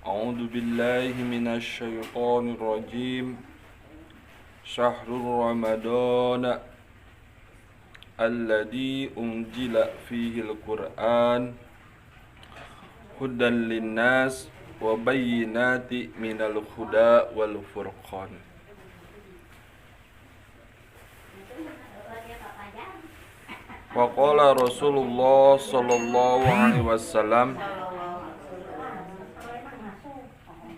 A'udzu billahi minasy syaithanir rajim. Syahrul Ramadan alladzi unzila fihi al-Qur'an hudan linnas wa bayyinati minal huda wal furqan. Wa qala Rasulullah sallallahu alaihi wasallam,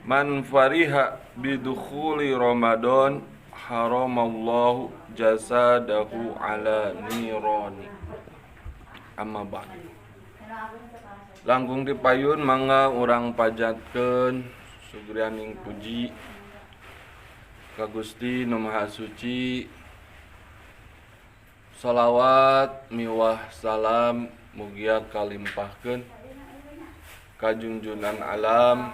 man fariha bidukhuli Ramadan haramallahu jasadahu ala nirani. Amma ba'd. Langkung dipayun mangga urang pajatkeun sugrianing puji ka Gusti Nu Maha Suci. Salawat miwah salam mugia kalimpahkeun ka junjunan alam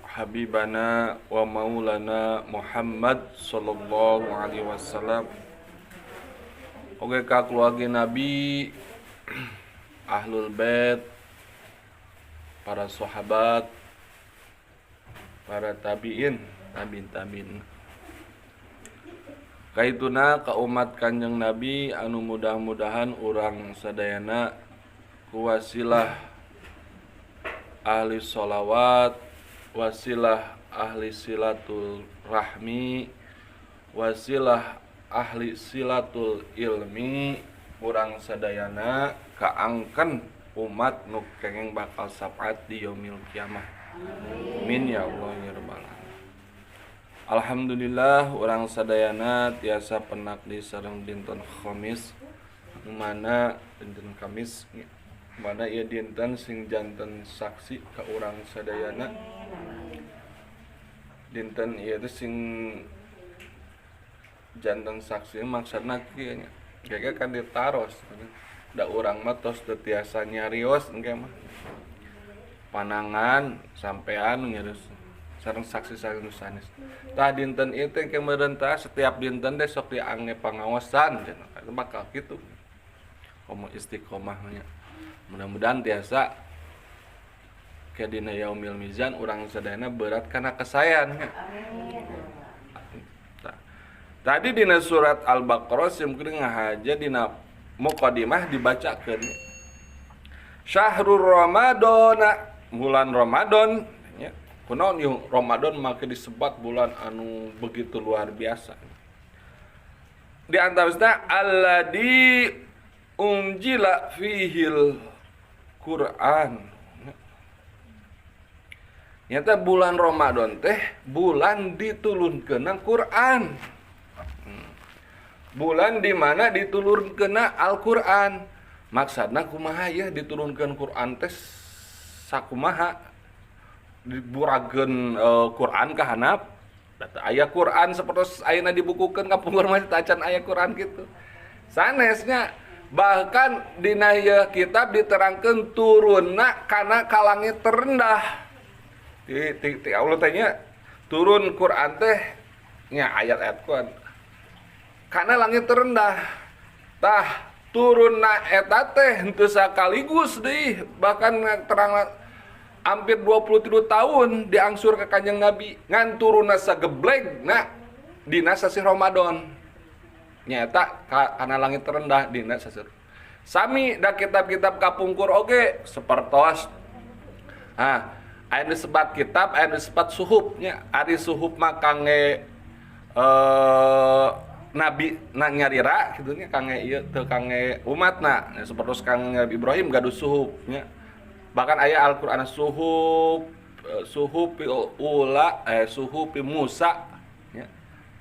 Habibana wa Maulana Muhammad sallallahu alaihi wasallam. Oge ka keluarga Nabi, ahlul bait, para sahabat, para tabiin, tabiin tabiin. Kaituna ka umat Kanjeng Nabi anu mudah-mudahan urang sadayana kuwasilah ahli sholawat, wasilah ahli silatul rahmi, wasilah ahli silatul ilmi, urang sadayana kaangken umat nu kengeng bakal syafaat di yaumil kiamah. Amin ya Allah ya rabbal alamin. Alhamdulillah urang sadayana tiasa penak di sareng dinten Khamis, mana dinten Kamis, mana ieu dinten sing janten saksi ka urang sadayana. Dinten ieu teh sing janten saksi maksudna kieu nya. Gege kan ditaros, da urang mah tos teu tiasa nyarios engke mah. Panangan sampean nyarios sareng saksi sareng sanes. Tah dinten ieu teh engke meureun tah setiap dinten teh sok diangge pangaosan cenah bakal kitu. Komo istiqomah nya. Mudah-mudahan tiasa ke dina yaumil mizan urang sadayana berat kana kasayan nya. Amin. Tadi dina surat Al-Baqarah sim kuring ngahaja dina mukadimah dibacakeun. Syahrul Ramadan, bulan Ramadan nya. Kunaon ieu Ramadan make disebat bulan anu begitu luar biasa. Di antawisna alladzi unjila fihil Quran. Nyata bulan Ramadan teh bulan ditulunkeunna Quran. Bulan di mana ditulunkeunna Al-Quran. Maksudna kumaha ya diturunkeun Quran teh sakumaha diburageun Quran ka handap. Da aya Quran sapertos ayeuna dibukukeun ka pungkur mah tacan aya Quran kitu. Sanesnya bahkan dina ieu kitab diterangkeun turunna kana ka langit terendah. Di Allah teh nya turun Quran teh nya ayat-ayat Quran karena langit terendah. Tah turunna eta teh henteu sakaligus deui, bahkan terang hampir 23 tahun diangsur ke Kanjeng Nabi ngan turunna sagebleg na dina sasih Ramadan. Nyata kana langit terendah dina sasih. Sami da kitab-kitab kapungkur oge sapertos. Ah, aya disebat kitab, aya disebat suhuf nya. Ari suhuf mah kangge nabi na nyarira kitu nya, kangge ieu teu kangge umatna. Sapertos kang Nabi Ibrahim gaduh suhuf nya. Bahkan aya Al-Qur'an suhuf suhuf ula suhuf Musa nya.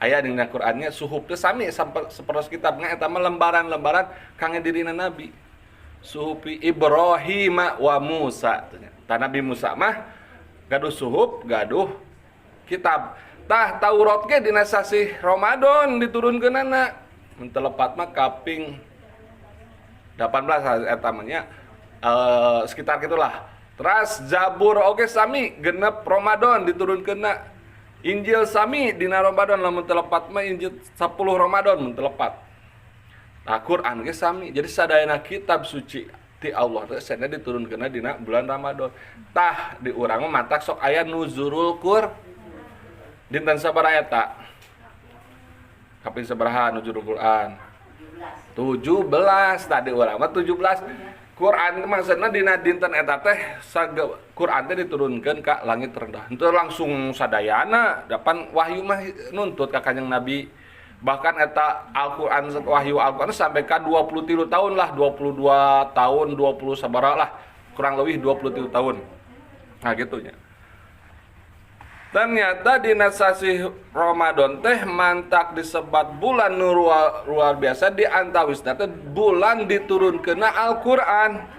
Aya dina Qur'annya suhuf teh sami sapertos kitab nya eta mah lembaran-lembaran kangge dirina nabi. Suhufi Ibrahim wa Musa nya. Tah Nabi Musa mah gaduh suhuf, gaduh kitab. Tah Taurat ge dina sasih Ramadan diturunkeunana. Mun teu lepat mah kaping 18 eta mah nya, sekitar gitulah. Terus Zabur oge sami genep Ramadan diturunkeunna. Injil sami dina Ramadan lamun teu lepat mah Injil 10 Ramadan mun teu lepat. Nah, Quran ge sami. Jadi sadayana kitab suci Ti Allah teh cenah diturunkeunna dina bulan Ramadan. Tah di urang mah matak sok aya nuzulul Qur. Dinten sabaraha eta? Kaping sabaraha nuzulul Quran? 17. Tadi urang mah 17. Quran maksudna dina dinten eta teh Quran teh diturunkeun ka langit rendah. Henteu langsung sadayana, dapan wahyu mah nuntut ka Kanjeng Nabi. Bahkan eta Al-Qur'an wahyu Al-Qur'an sampai ka 23 tahun lah, 22 tahun, 20 sabaraha lah, kurang lebih 23 tahun. Nah gitunya. Ternyata dina sasih Ramadan teh mantak disebat bulan nu luar biasa di antawisna teh bulan diturunkeunna Al-Qur'an.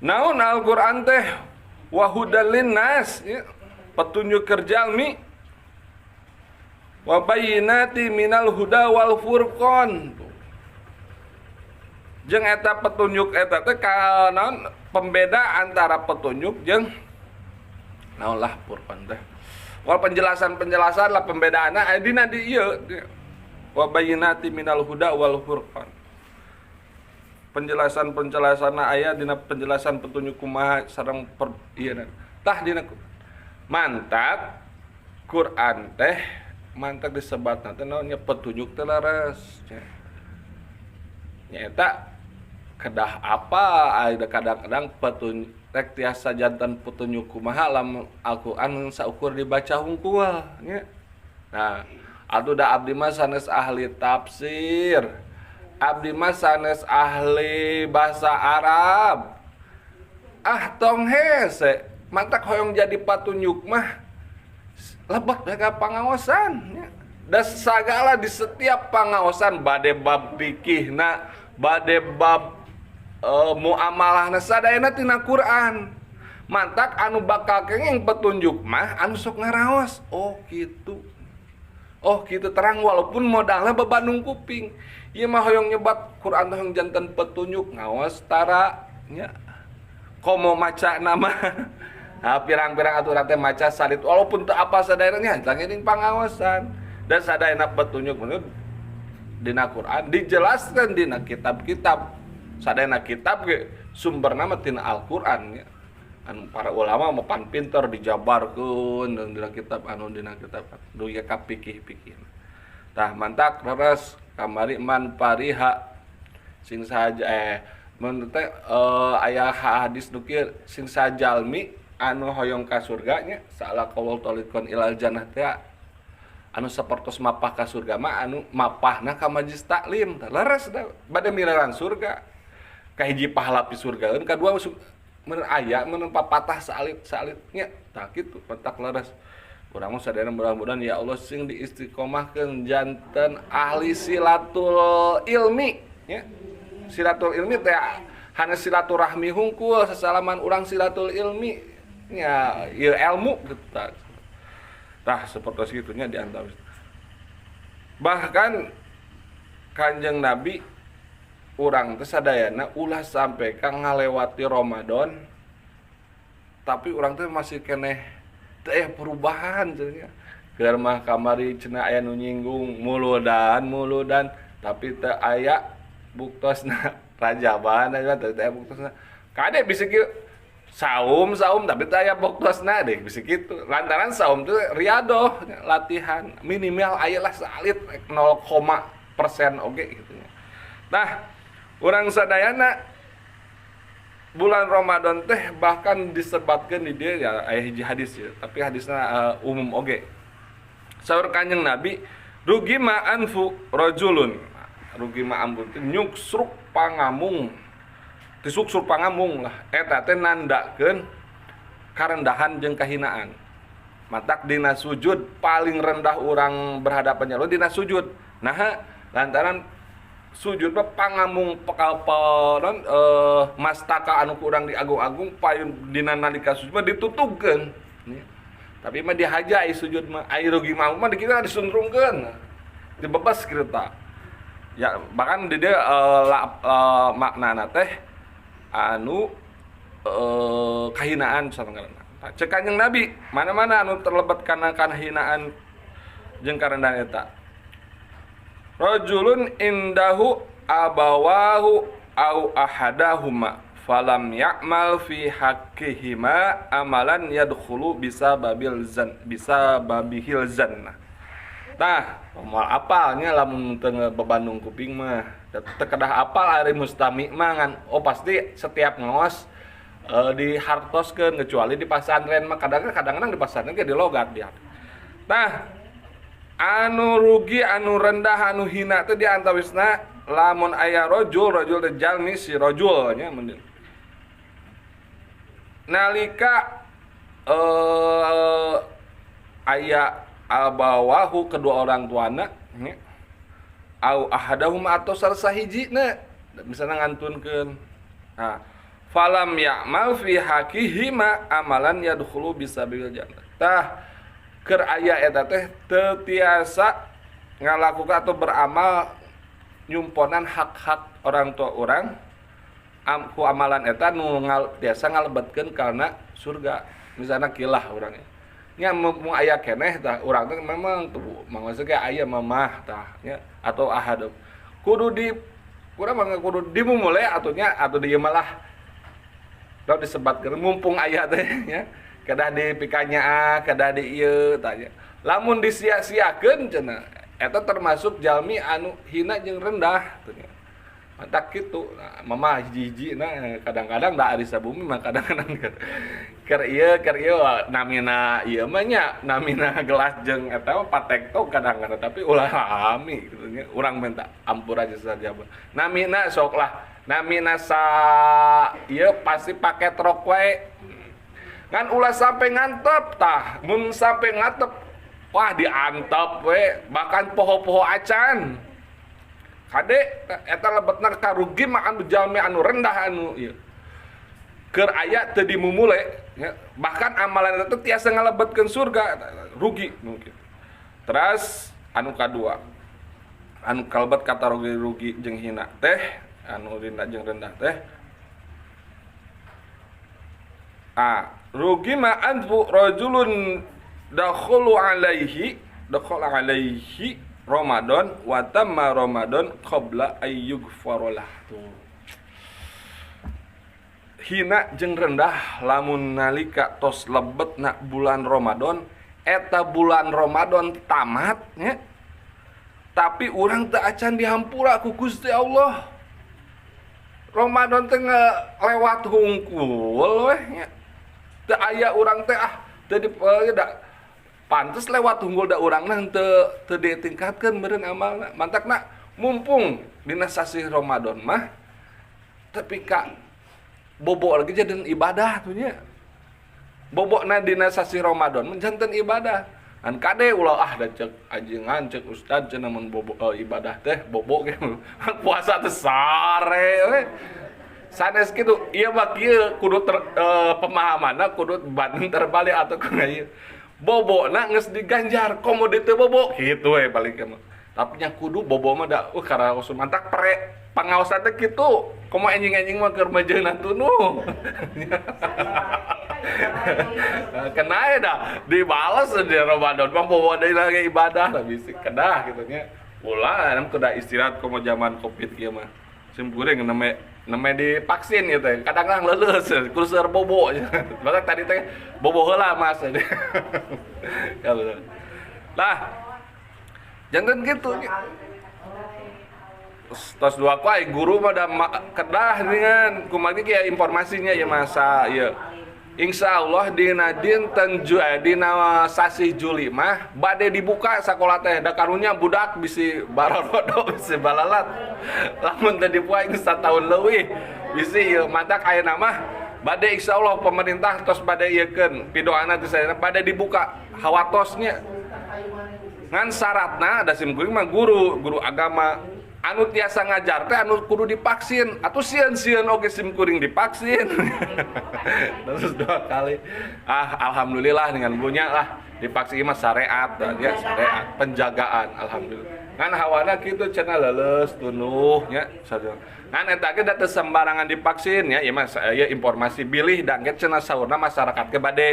Naon Al-Qur'an teh wa hudal linnas, ya, petunjuk kerjalmi. Wa bayyinati minal huda wal furqan. Jeung eta petunjuk eta teh ka naon pembeda antara petunjuk jeung naon lah furqan teh. Wal penjelasan-penjelasan lah pembedaanna aya dina di ieu wa bayyinati minal huda wal furqan. Penjelasan-penjelasanna aya dina penjelasan petunjuk kumaha sareng ieu tah dina mantak Quran teh mantak disebatna teh naon nya petunjuk teh leres nya. Nyaeta kedah apa ada kadang-kadang petunjuk rek tiasa jantan petunjuk kumaha lamun Al-Qur'an saukur dibaca hungkul nya. Nah, atuh da abdi mah sanes ahli tafsir. Abdi mah sanes ahli bahasa Arab. Ah tong hese, mantak hoyong jadi patunjuk mah lebet we ka pangaosan nya. Da sagala di setiap pangaosan bade bab fikihna, bade bab muamalahna sadayana tina Quran. Mantak anu bakal kenging petunjuk mah anu sok ngaraos. Oh gitu. Oh gitu terang walaupun modalna bebandung kuping. Ieu mah hoyong nyebat Quran teh hoyong janten petunjuk ngaos tara nya. Komo maca nama. Nah, pirang-pirang aturan teh maca salit walaupun teu apa sadayana nya langit pangaosan. Dan sadayana petunjuk menurut dina Quran dijelaskan dina kitab-kitab. Sadayana kitab ge sumberna mah tina Al-Qur'an nya. Anu para ulama mah pan pinter dijabarkeun dina kitab anu dina kitab dugi ka pikih-pikih. Tah mantak leres kamari man pariha sing saja mun teh aya hadis nu kieu sing sajalmi anu hoyong ka surga nya saala qaul talikon ilal jannah teh anu sapertos mapah ka surga mah anu mapahna ka majlis taklim. Tah leres da bade mileran surga. Kahiji pahala pi surgaeun, kadua mun aya mun papatah saalit-saalitnya tah kitu petak leres. Urang mah sadayana mudah-mudahan ya Allah sing diistiqomahkeun janten ahli silatul ilmi nya. Silatul ilmi teh hanya silaturahmi hungkul sasalaman urang silatul ilmi nya ieu ilmu gitu tah. Tah sapertos kitu nya di antara. Bahkan Kanjeng Nabi urang teh sadayana ulah sampai ka ngalewati Ramadan tapi urang teh masih keneh teh aya perubahan cenah. Keur mah kamari cenah aya nu nyinggung muludan tapi teu aya buktosna rajaban aja teu aya buktosna. Kade bisa kieu saum tapi teu aya buktosna deh bisa kitu. Lantaran saum teh riadoh latihan minimal aya lah salit 0,% oge gitu nya. Nah, urang sadayana bulan Ramadan teh bahkan disebatkeun di dieu ya aya hiji hadis ya, tapi hadisna umum oge. Saur Kanjeng Nabi, rugi ma anfu rajulun. Rugi ma anfu teh nyuksruk pangamung. Disuksruk pangamung lah eta teh nandakeun karendahan jeung kahinaan. Matak dina sujud paling rendah urang berhadapan nya dina sujud. Nah, lantaran sujud mah pangamung pekalponon mastaka anu ku urang diagung-agung payun dina nalika sujud mah ditutugkeun. Tapi mah dihaja ai sujud mah ai rugi mah mah dikira disundrungkeun. Dibebas kitu tah. Ya bahkan di dieu maknana teh anu kahinaan sareng. Cek Kanjeng Nabi mana-mana anu terlebet kana kahinaan jeung karendahan eta. Rajulun indahu abawahu au ahadahuma falam ya'mal fi haqqihima amalan yadkhulu bisa babil zan bisa babihil zannah. Tah, moal apalnya lamun teu bebandung kuping mah. Teu kedah apal ari mustami mah ngan oh pasti setiap ngaos dihartoskeun kecuali di pasantren mah kadang-kadang di pasantren ge dilogat dia. Tah, anu rugi anu rendah anu hina teh di antawisna lamun aya rajul rajul teh jalmi si rajul nya nalika aya abawahu kedua orang tuana nya au ahadahum atau salah sahijina misalnya ngantunkeun. Nah, falam ya'mal fi hakihima amalan yadkhulu bisabil jannah. Tah keur aya eta teh teu tiasa ngalakukan atau beramal nyumponan hak-hak orang tua orang ku amalan eta nu tiasa ngalebetkeun kana surga. Misalnya kilah urang nya mun aya keneh tah urang teh memang tuh mangsa ge aya mamah tah nya atau ahad kudu di urang mah kudu dimumule atuh nya atau di ieu mah lah disebatkeun mumpung aya teh nya kedah dipikanya kedah di ieu tah nya lamun disia-siakeun cenah eta termasuk jalmi anu hina jeung rendah tuh nya. Mantak kitu. Nah, mama hiji-hiji nah kadang-kadang da ari sabumi mah kadang-kadang keur ieu namina ieu mah nya namina gelas jeung eta mah patektok kadang-kadang tapi ulah lami kitu nya urang minta ampura aja saja. Namina sok lah namina sa ieu pasti pake truk wae. Ngan ulah sampai ngantep tah, mun sampai ngantep wah diantep we bahkan poho-poho acan. Kade eta lebetna karugi mah anu jalmi anu rendah anu ieu. Keur aya teu dimumule nya, bahkan amalan eta tiasa ngalebetkeun surga rugi mungkin. Terus anu kadua anu kalebet kata rugi jeung hina teh anu hina jeung rendah teh a rugi ma anfu rajulun dakhulu alaihi dakhala alaihi Ramadan wa tamma Ramadan qabla ayyughfaralah. Tuh. Hina jeung rendah lamun nalika tos lebetna bulan Ramadan eta bulan Ramadan tamat nya tapi urang teu acan dihampura ku Gusti Allah. Ramadan teh lewat hungkul weh nya. Teu aya urang teh ah teu di da pantes lewat unggul da urangna henteu teu ditingkatkeun meureun amalna. Mantakna mumpung dina sasih Ramadan mah tapi ka bobo lagi janten ibadah tuh nya. Bobokna dina sasih Ramadan mah janten ibadah. An kade ulah ah da cek ajengan cek ustad cenah mun bobo ibadah teh bobo ge puasa teh sare we. Sanes kitu ieu mah kieu kudu pemahamanna kudu banding terbalik atau kumaha ieu. Bobokna geus diganjar komo teu bobo kitu we balik mah. Tapi nya kudu bobo mah da karaos mantak pre pangaosan teh kitu komo enjing-enjing mah keur meujeuhna tunduh. Kena dah dibales di Ramadan mah bobo deui lagi ibadah lah bisi kedah kitu nya. Ulah nam kedah istirahat komo zaman Covid kieu mah. Sim kuring neme divaksin gitu ya. Kadang-kadang leuleus kudu seueur bobo. Matak tadi teh bobo heula Mas. Ya betul. Lah jangan gitu. Tos dua kuai guru mah da kedah dengan kumaha ge informasinya ya masa ieu. Insyaallah dina dinten dina sasih Juli mah bade dibuka sakola teh da karunya budak bisi barodo bisi balalat. Lamun teu dibuka geus sataun leuwih bisi ieu matak ayeuna mah bade insyaallah pemerintah tos bade ieukeun pidoana teh saena bade dibuka hawatosnya. Ngan syaratna da sim kuring mah guru agama anu tiasa ngajar teh anu kudu divaksin atuh sieun-sieun oge sim kuring divaksin. Terus dua kali. Ah alhamdulillah dengan punya lah divaksin mah syariat ya syariat penjagaan alhamdulillah. Ngan hawana kitu cenah leuleus tunduh nya saja. Ngan eta ge da teu sembarangan divaksin ya ieu mah ya informasi bilih da engke cenah saurna masyarakat ge bade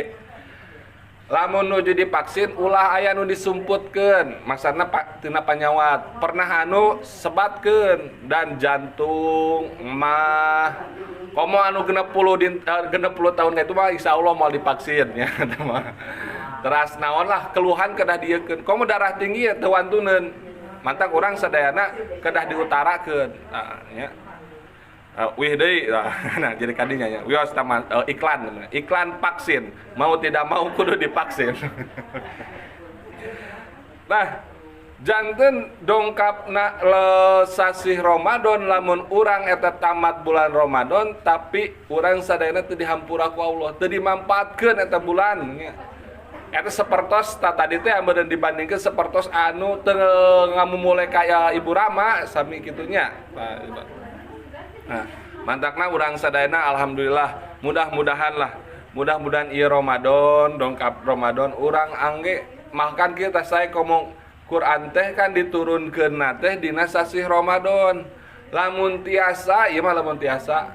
Lamun nuju divaksin ulah aya nu disumputkeun, maksudna tina panyawat pernah anu sebatkeun dan jantung mah komo anu 60 tahun itu mah insyaallah mau divaksin ya. Teras naon lah keluhan kedah dieukeun, komo darah tinggi ya teu wantuneun, mantak urang sadayana kedah diutarakeun. Nah, ya. Wih deui nah, jadi kadinya nya wios taman, iklan iklan vaksin, mau tidak mau kudu divaksin. Nah, janten dongkapna sasih Ramadan, lamun urang eta tamat bulan Ramadan tapi urang sadayana teu dihampura ku Allah, teu dimanfaatkeun eta bulan nya. Eta sapertos tadi teh meureun dibandingkeun sapertos anu teu ngamumule kaya Ibu Rama sami kitu nya. Nah, mantakna urang sadayana alhamdulillah, mudah-mudahan lah, mudah-mudahan ieu Ramadan, dongkap Ramadan urang angge makan kita saya ngomong Quran teh kan diturunkeun teh dina sasih Ramadan. Lamun tiasa ieu mah, lamun tiasa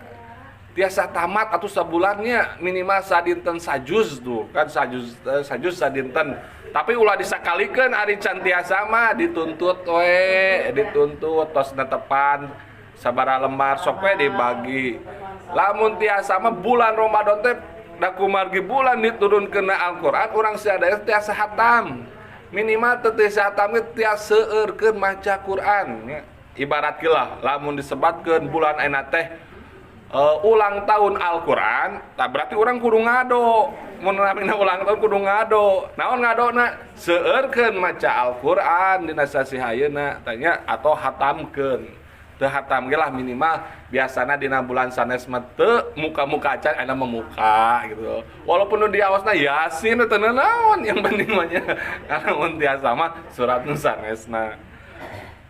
tiasa tamat atau sabulannya minimal sadinten sajuz tuh kan, sajuz, sajuz sadinten, tapi ulah disakalikeun ari can tiasa mah dituntut we, dituntut tos netepan sabara lembar sok we dibagi. Lamun tiasa mah bulan Ramadan teh da kumargi bulan diturunkeun Al-Qur'an, urang sadaya tiasa hatam, minimal teu tiasa hatam ge tiasa seueurkeun maca Quran ya. Ibarat lah lamun disebatkeun bulan ayeuna teh ulang tahun Al-Qur'an, tak berarti urang kudu ngado. Mun namina ulang tahun kudu ngado. Naon ngadona? Seueurkeun maca Al-Qur'an dina sasih ayeuna tanya atau hatamkeun. Teu hatam ge lah minimal biasana dina bulan sanes mah teu muka-muka acan, ayeuna mah muka gitu. Walaupun nu diawasna Yasin teu naon, yang penting mah nya karena mun tiasa mah surat nu sanesna.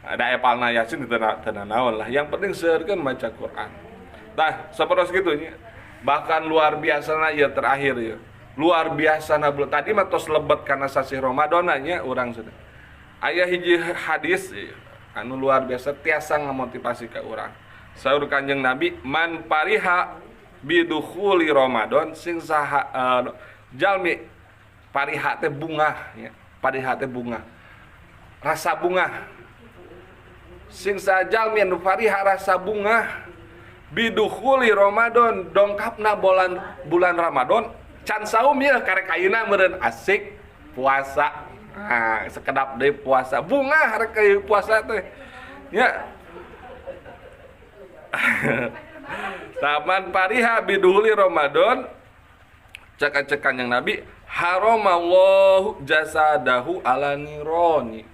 Ada epalna Yasin teu naon lah, yang penting seueurkeun maca Quran. Tah, sapertos kitu nya. Bahkan luar biasana ieu terakhir ieu. Luar biasana tadi mah tos lebet kana sasih Ramadan nya urang sudah. Aya hiji hadis ieu anu luar biasa tiasa ngamotivasi ka urang. Saur Kanjeng Nabi, man pariha bidukhuli Ramadan, sing saha jalmi pariha teh bungah ya, pariha teh bungah. Rasa bungah. Sing saha jalmi anu pariha rasa bungah bidukhuli Ramadan, dongkapna bulan bulan Ramadan, can saum ya karek ayeuna meureun asik puasa. Nah, sekedap deui puasa bungah rek puasa teh ya. Taman pariha biduhuli Ramadan, cek Kanjeng Nabi, haramallahu jasadahu ala nironi,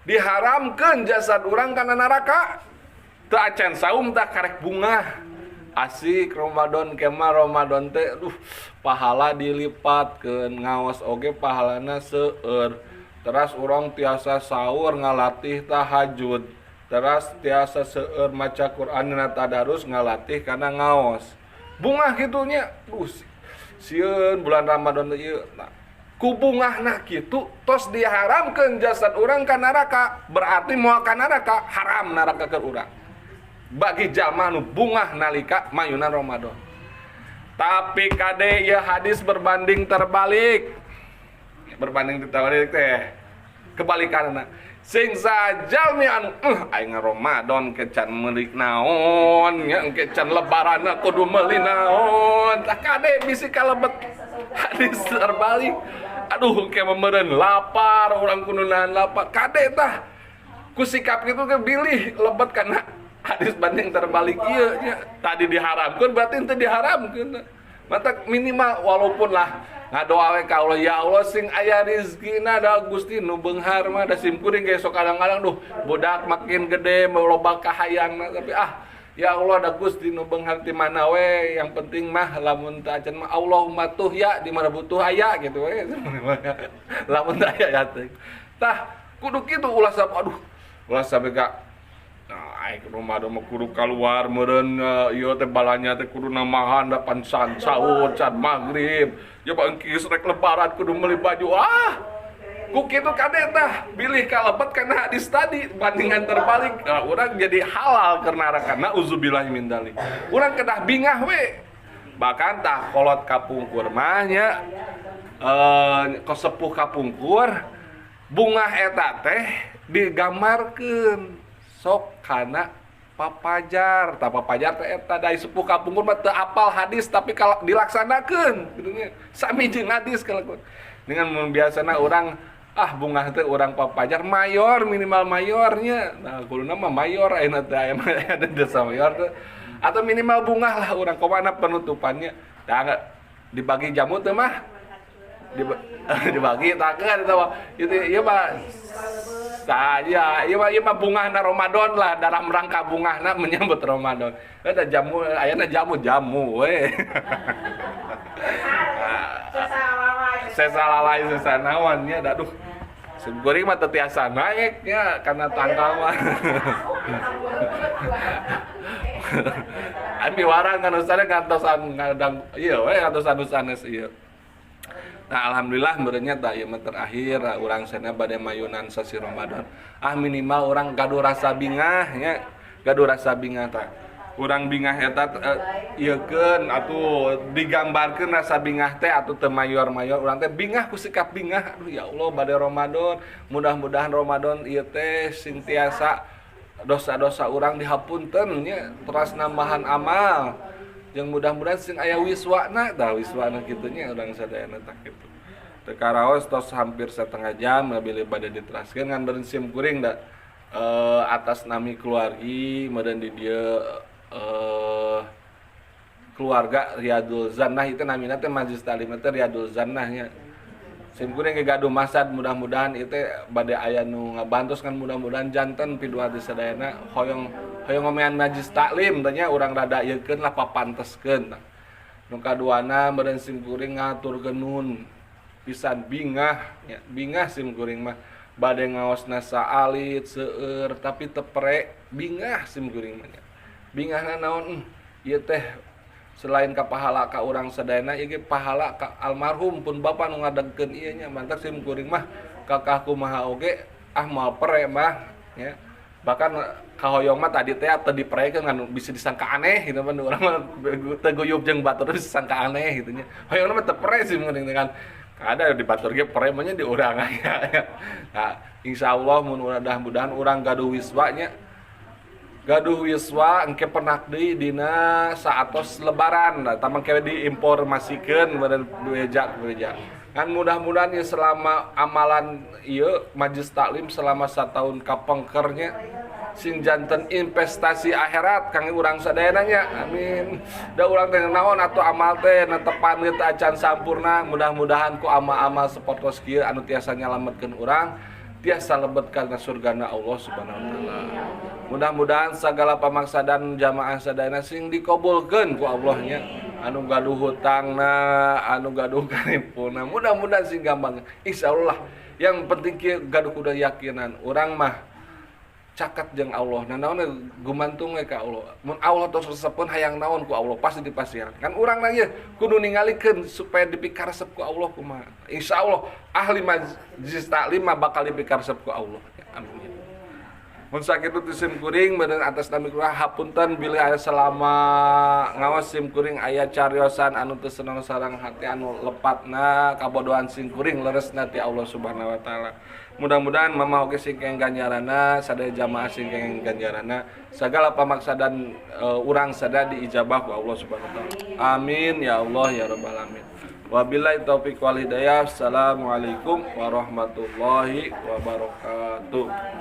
diharamkeun jasad urang kana neraka. Teu acan saum tah karek bungah asik Ramadan kema Ramadan teh, aduh, pahala dilipatkeun, ngaos oge pahalana seueur, teras urang tiasa sahur ngalatih tahajud, teras tiasa seueur maca Quran na tadarus ngalatih kana ngaos, bungah kitu nya. Duh, sieun bulan Ramadan teh ieu. Nah, ku bungahna kitu tos diharamkeun jasad urang ka neraka, berarti moal ka neraka, haram neraka ke urang bagi jalma nu bungah nalika mayunan Ramadan. Tapi kade ya hadis berbanding terbalik, berbanding terbalik teh kebalikanna, sing sajalmi anu aing Ramadan ke can meuli naon nya, engke can lebaranna kudu meuli naon. Tah, kade bisi kalebet hadis terbalik, aduh, engke meureun lapar, urang kudu nahan lapar. Kade tah ku sikap kitu ke bilih lebet kana hadis banding terbalik ieu nya. Tadi diharamkeun, berarti henteu diharamkeun. Mata minimal walaupun lah ngadoa we ka Allah, ya Allah sing aya rezekina da Gusti nu beunghar mah, da sim kuring ge sok kadang-kadang duh budak makin gede loba kahayangna, tapi ah ya Allah da Gusti nu beunghar ti mana we, yang penting mah lamun teu acan mah Allahumma tuh ya di mana butuh aya gitu we, lamun teu aya ya teh. Tah, kudu kitu, ulah sampai aduh ulah sampai ka. Nah, aing Ramadan mah kudu keluar meureun ieu teh balanya teh kudu namahan da pan sahur can maghrib. Ya bang geus rek lebaran kudu meuli baju. Ah, ku kitu kade tah bilih kalebet kana hadis tadi bandingan terbalik. Nah, urang jadi halal ke neraka. Nauzubillah min dzalik. Urang kedah bingah we. Bahkan tah kolot kapungkur mah nya. Kosepuh kapungkur bungah eta teh digambarkeun sok kana papajar. Tah papajar teh eta da sepuh kapungkur mah teu apal hadis tapi kalau dilaksanakeun kitu nya sami jeung hadis kalakuan. Dengan mun biasana urang bungah teh urang papajar mayor minimal mayornya. Nah kuduna mah mayor ayeuna teh aya ada desa mayor teh. Atau minimal bungah lah urang kumaha penutupannya. Tah dibagi jamu teh mah dibagi takeun eta mah. Itu ieu mah saja, ieu mah bungahna Ramadan lah dalam rangka bungahna menyambut Ramadan. Eta jamu ayeuna jamu-jamu we. Sesalalai sesanawan nya aduh. Sim kuring mah teu tiasa naek nya karena tangkal mah. Abi warang kan ustaz ngantosan ngadang ieu we ngantosan sanes ieu. Nah alhamdulillah meureunnya tah ieu mah terakhir urang sana bade mayunan sasi Ramadan. Ah minimal urang gaduh rasa bingah nya, gaduh rasa bingah tah. Urang bingah eta ieukeun atuh digambarkeun rasa bingah teh atuh teu mayor-mayor urang teh bingah ku sikap bingah. Aduh ya Allah bade Ramadan, mudah-mudahan Ramadan ieu teh sing tiasa dosa-dosa urang dihapunten nya, teras nambahan amal. Jeung mudah-mudahan sing aya wiswana tah wiswana kitu nya urang sadayana tah kitu. Teu karaos tos hampir setengah jam bilih bade diteraskeun ngan beureun sim kuring da atas nami keluargi meureun di dieu keluarga Riyadul Zannah itu namina teh Majelis Taklim teh Riyadul Zannah nya. Sim kuring ge gaduh masad mudah-mudahan ieu teh bade aya nu ngabantos kan mudah-mudahan janten piduhati sadayana hoyong hoyong ngomean majelis taklim teh nya urang rada ieukeun lah papanteskeun. Nu kaduana meureun sim kuring ngaturkeun nuhun pisan bingah nya, bingah sim kuring mah bade ngaosna saalit seueur tapi teu pre bingah sim kuring mah nya. Bingahna naon ieu teh selain ka pahala ka urang sadayana ieu ge pahala ka almarhum pun bapa nu ngadegkeun ieu nya mantak sim kuring mah kakah kumaha oge ah moal pere mah nya. Bahkan kahoyong mah tadi teh teu diperekeun ngan bisa disangka aneh gitu mah urang mah teu guyub jeung batur bisa disangka aneh gitu nya. Hoyongna mah teu pere sim kuring dengan ada di batur ge pere mah nya di urang aya. Nah, insyaallah mun mudah-mudahan urang gaduh wiswa nya. Gaduh wiswa engke penak deui dina saatos lebaran. Nah, tah mangke diinformasikeun meureun beja-beja. Kan mudah-mudahan ieu selama amalan ieu majelis taklim selama satahun kapengkernya sing janten investasi akhirat kangge urang sadayana nya. Amin. Da urang teh naon atuh amal teh netepan teh acan sampurna, mudah-mudahan ku amal-amal sapertos kieu anu tiasa nyalametkeun urang tiasa lebet kana surgana Allah Subhanahu wa taala. Mudah-mudahan sagala pamaksadan jamaah sadayana sing dikabulkeun ku Allah nya. Anu gaduh hutangna, anu gaduh karipuna, mudah-mudahan sing gampang. Insyaallah yang penting kieu gaduh kudu yakinan urang mah caket jeung Allah. Nah naon gumantung we ka Allah. Mun Allah tos resepeun hayang naon ku Allah pasti dipasihan. Kan urang na ieu kudu ningalikeun supaya dipikaresep ku Allah kumaha. Insyaallah ahli majlis taklim mah bakal dipikaresep ku Allah. Amin. Mun sakitu teh sim kuring meureun atas nami kuring hapunten bilih aya selama ngaos sim kuring aya cariosan anu teu seneng sareng hati anu lepatna kabodohan sim kuring leresna ti Allah Subhanahu wa taala. Mudah-mudahan mama oge sing kenging ganjarana, sadaya jamaah sing kenging ganjarana, sagala pamaksadan urang sadaya diijabah ku Allah Subhanahu wa taala. Amin ya Allah ya rabbal alamin. Wabillahi taufik wal hidayah. Assalamualaikum warahmatullahi wabarakatuh.